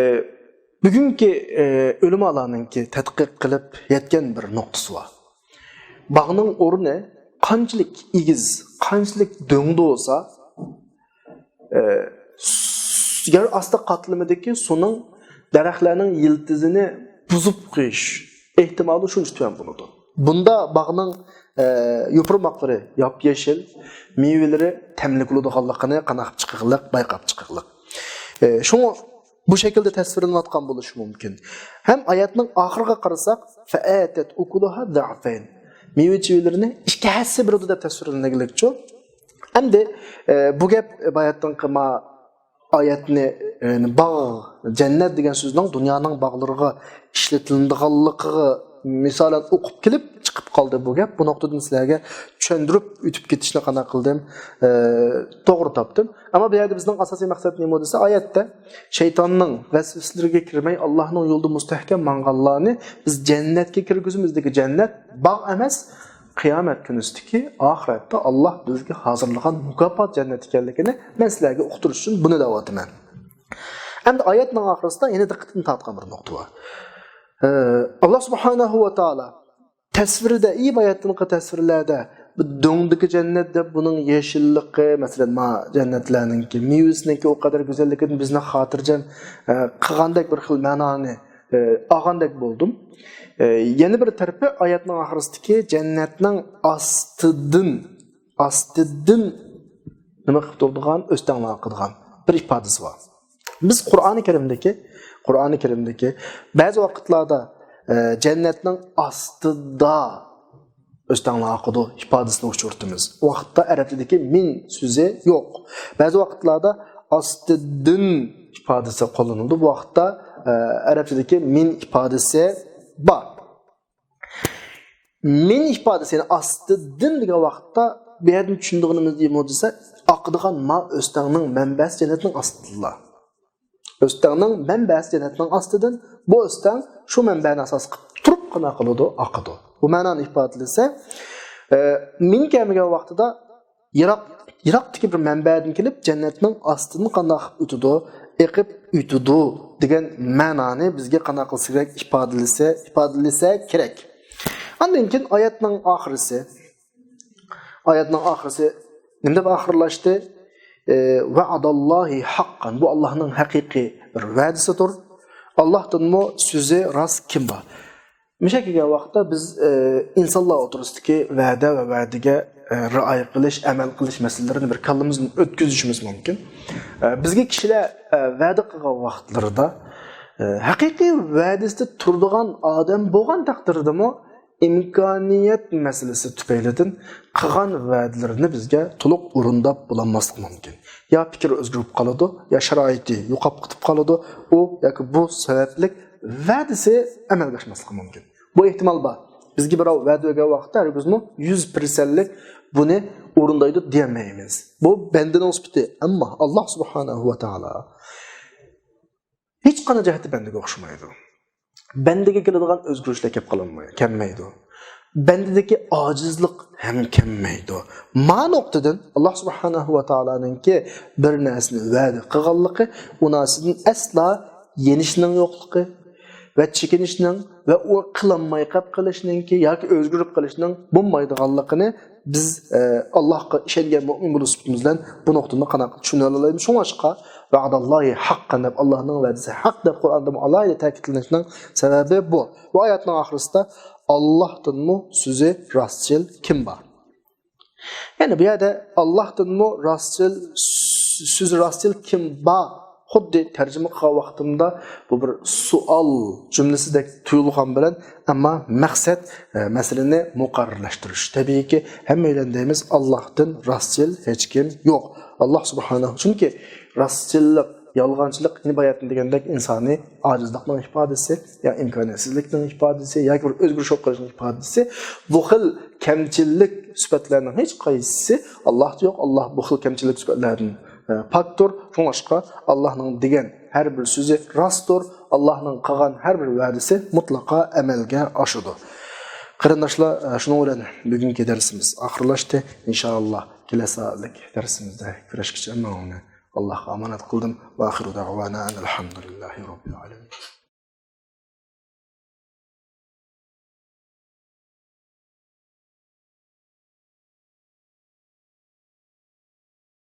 بۈگۈنكى، ئى، ئۆلىمالارنىڭكى تەتقىق قىلىپ يەتكەن بىر نۇقتىسى بار. باغنىڭ ئورنى قانچىلىك ئېگىز، قانچىلىك دۆڭدە بولسا، ئى، يەر ئاستى قاتلىمىدىكى سۇنىڭ دەرەخلەرنىڭ يىلتىزىنى بۇزۇپ قويۇش ئېھتىمالى شۇنچە تۆۋەن بولىدۇ. بۇندا باغنىڭ، ئى، يوپۇرماقلىرى ياپيېشىل، مېۋىلىرى تەملىك بولىدىغانلىقىنى قانداق چىقىغلىق، بايقاپ چىقىغلىق. ئى، شۇڭا بۇ شەكىلدە تەسۋىرلىنىۋاتقان بولۇشى مۇمكىن. ھەم ئايەتنىڭ ئاخىرىغا قارىساق، «فەئەتەت ئۇكۇلۇھا زەئفەين.» مېۋە-چېۋىلىرىنى ئىككى ھەسسە بېرىدۇ دەپ تەسۋىرلەنگەنلىكچۇ. ئەمدى، ئە، بۇ گەپ باياتتىنقى ما ئايەتنى، يەنى باغ، جەننەت دېگەن سۆزنىڭ دۇنيانىڭ باغلىرىغا ئىشلىتىلىدىغانلىقىغا مىسالەن ئوقۇپ كېلىپ چىقىپ قالدى بۇ گەپ. بۇ نۇقتىدىن سىلەرگە چۈشەندۈرۈپ ئۆتۈپ كېتىشنى قانداق قىلدىم؟ ئە، توغرا تاپتىم. ئەمما بۇ يەردە بىزنىڭ ئاساسىي مەقسەت نېمە دېسە، ئايەتتە شەيتاننىڭ ۋەسۋەسىلىرىگە كىرمەي، ئاللاھنىڭ يولىدا مۇستەھكەم ماڭغانلارنى بىز جەننەتكە كىرگۈزىمىز دېگەن جەننەت باغ ئەمەس، قىيامەت كۈنىسىدىكى ئاخىرەتتە ئاللاھ بىزگە ھازىرلىغان مۇكاپات جەننەت ئىكەنلىكىنى مەن سىلەرگە ئۇقتۇرۇش ئۈچۈن بۇنى دەۋاتىمەن. ئەمدى ئايەتنىڭ ئاخىرىسىدا يەنە دىققىتىمنى تارتقان بىر نۇقتا بار. ئە، ئاللاھ سۇبھانەھۇ ۋە تائالا تەسۋىردە، ئى باياتتىنقى تەسۋىرلەردە بۇ دۆڭدىكى جەننەت دەپ بۇنىڭ يېشىللىقى، مەسىلەن، ما جەننەتلەرنىڭكى مېۋىسىنىڭكى ئۇ قەدەر گۈزەللىكىدىن بىزنى خاتىرجەم، ئە، قىلغاندەك بىر خىل مەنانى، ئە، ئالغاندەك بولدۇم. ئە، يەنە بىر تەرىپى ئايەتنىڭ ئاخىرىسىدىكى جەننەتنىڭ ئاستىدىن، ئاستىدىن نېمە قىلىپ تۇرىدىغان، ئۆستەڭلار قىلىدىغان بىر ئىپادىسى بار. بىز قۇرئانى كەرىمدىكى، قۇرئانى كەرىمدىكى بەزى ۋاقىتلاردا، ئە، جەننەتنىڭ ئاستىدا ئۆستەڭلار ئاقىدۇ ئىپادىسىنى ئۇچرىتىمىز. ئۇ ۋاقىتتا ئەرەبچىدىكى مىن سۆزى يوق. بەزى ۋاقىتلاردا ئاستىدىن ئىپادىسى قوللىنىلىدۇ. بۇ ۋاقىتتا، ئە، ئەرەبچىدىكى مىن ئىپادىسى بار. مىن ئىپادىسى، يەنى ئاستىدىن دېگەن ۋاقىتتا بۇ يەردىن چۈشىنىدىغىنىمىز نېمە دېسە، ئاقىدىغان ما ئۆستەڭنىڭ مەنبەسى جەننەتنىڭ ئاستىدىلا. ئۆستەڭنىڭ مەنبەسى جەننەتنىڭ ئاستىدىن، بۇ ئۆستەڭ شۇ مەنبەنى ئاساس قىلىپ تۇرۇپ قانداق قىلىدۇ؟ ئاقىدۇ. بۇ مەنانى ئىپادىلىسە، ئە، مىن كەلمىگەن ۋاقتىدا يىراق، يىراقتىكى بىر مەنبەدىن كېلىپ، جەننەتنىڭ ئاستىدىن قانداق ئۆتىدۇ؟ ئېقىپ ئۆتىدۇ دېگەن مەنانى بىزگە قانداق قىلسا كېرەك؟ ئىپادىلىسە، ئىپادىلىسە كېرەك. ئاندىن كېيىن ئايەتنىڭ ئاخىرىسى، ئايەتنىڭ ئاخىرىسى نېمە دەپ ئاخىرلاشتى؟ ئى، «ۋەئەدەللاھى ھەققەن.» بۇ ئاللاھنىڭ ھەقىقىي بىر ۋەدىسىدۇر. ئاللاھتىنمۇ سۆزى راست كىم بار؟ مۇشۇ كەلگەن ۋاقىتتا بىز، ئى، ئىنسانلار ئوتتۇرىسىدىكى ۋەدە ۋە ۋەدىگە، ئى، رىئايە قىلىش، ئەمەل قىلىش مەسىلىلىرىنى بىر كاللىمىزدىن ئۆتكۈزۈشىمىز مۇمكىن. ئى، بىزگە كىشىلەر، ئى، ۋەدە قىلغان ۋاقىتلىرىدا، ئى، ھەقىقىي ۋەدىسىدە تۇرىدىغان ئادەم بولغان تەقدىردىمۇ، ئىمكانىيەت مەسىلىسى تۈپەيلىدىن قىلغان ۋەدىلىرىنى بىزگە تولۇق ئورۇنداپ بولالماسلىقى مۇمكىن. يا پىكرى ئۆزگىرىپ قالىدۇ، يا شارائىتى يوقاپ كېتىپ قالىدۇ، ئۇ ياكى بۇ سەۋەبلىك ۋەدىسى ئەمەلگە ئاشماسلىقى مۇمكىن. بۇ ئېھتىمال بار. بىزگە بىراۋ ۋەدە بەرگەن ۋاقىتتا ھەرگىزمۇ يۈز پىرسەنتلىك بۇنى ئورۇندايدۇ دېيەلمەيمىز. بۇ بەندىنىڭ سۈپىتى. ئەمما ئاللاھ سۇبھانەھۇ ۋە تائالا ھېچقانداق جەھەتتە بەندىگە ئوخشىمايدۇ. بەندىگە كېلىدىغان ئۆزگىرىشلەر كەپ قالماي-، كەلمەيدۇ. بەندىدىكى ئاجىزلىق ھەم كەلمەيدۇ. ما نۇقتىدىن ئاللا سۇبھانەھۇ ۋە تائالانىڭكى بىر نەرسىنى ۋەدە قىلغانلىقى، ئۇنىڭ ئاستىدىن ئەسلا يېنىشنىڭ يوقلۇقى ۋە چېكىنىشنىڭ ۋە ئۇ قىلالماي قېلىپ قېلىشنىڭكى ياكى ئۆزگىرىپ قېلىشنىڭ بولمايدىغانلىقىنى بىز، ئە، ئاللاھقا ئىشەنگەن مۆمىن بولۇش سۈپىتىمىز بىلەن بۇ نۇقتىدىن قانداق چۈشىنەلەيمىز؟ شۇڭلاشقا، ۋەئدەللاھى ھەققەن دەپ، ئاللاھنىڭ ۋەدىسى ھەق دەپ قۇرئاندا ئالاھىدە تەكىتلىنىشنىڭ سەۋەبى بۇ. بۇ ئايەتنىڭ ئاخىرىسىدا، ئاللاھتىنمۇ سۆزى راستچىل كىم بار؟ يەنى بۇ يەردە ئاللاھتىنمۇ راستچىل، سۆزى راستچىل كىم بار؟ خۇددى تەرجىمە قىلغان ۋاقتىمدا بۇ بىر سوئال جۈملىسىدەك تۇيۇلغان بىلەن، ئەمما مەقسەت، ئە، مەسىلىنى مۇقەررەرلەشتۈرۈش. تەبىئىيكى، ھەممەيلەن دەيمىز، ئاللاھتىن راستچىل ھېچكىم يوق. ئاللاھ سۇبھانەھۇ، چۈنكى راستچىللىق، يالغانچىلىق، يەنە باياتىن دېگەندەك، ئىنسانىي ئاجىزلىقنىڭ ئىپادىسى، يا ئىمكانىيەتسىزلىكنىڭ ئىپادىسى، ياكى بىر ئۆزگىرىش بولۇپ قېلىشنىڭ ئىپادىسى. بۇ خىل كەمچىللىك سۈپەتلەرنىڭ ھېچ قايسىسى ئاللاھتا يوق. ئاللاھ بۇ خىل كەمچىللىك سۈپەتلەردىن، ئە، پاكتۇر. شۇڭلاشقا، ئاللاھنىڭ دېگەن ھەر بىر سۆزى راستتۇر. ئاللاھنىڭ قىلغان ھەر بىر ۋەدىسى مۇتلەقا ئەمەلگە ئاشىدۇ. قېرىنداشلار، ئە، شۇنىڭ بىلەن بۈگۈنكى دەرسىمىز ئاخىرلاشتى. ئىنشائاللاھ، كېلەر سائەتلىك دەرسىمىزدە كۆرۈشكىچە ھەممىڭلارنى ئاللاھقا ئامانەت قىلدىم. ۋە ئاخىرۇ دەئۋانا ئەنىل ھەمدۇلىللاھى رەببىل ئالەمىن.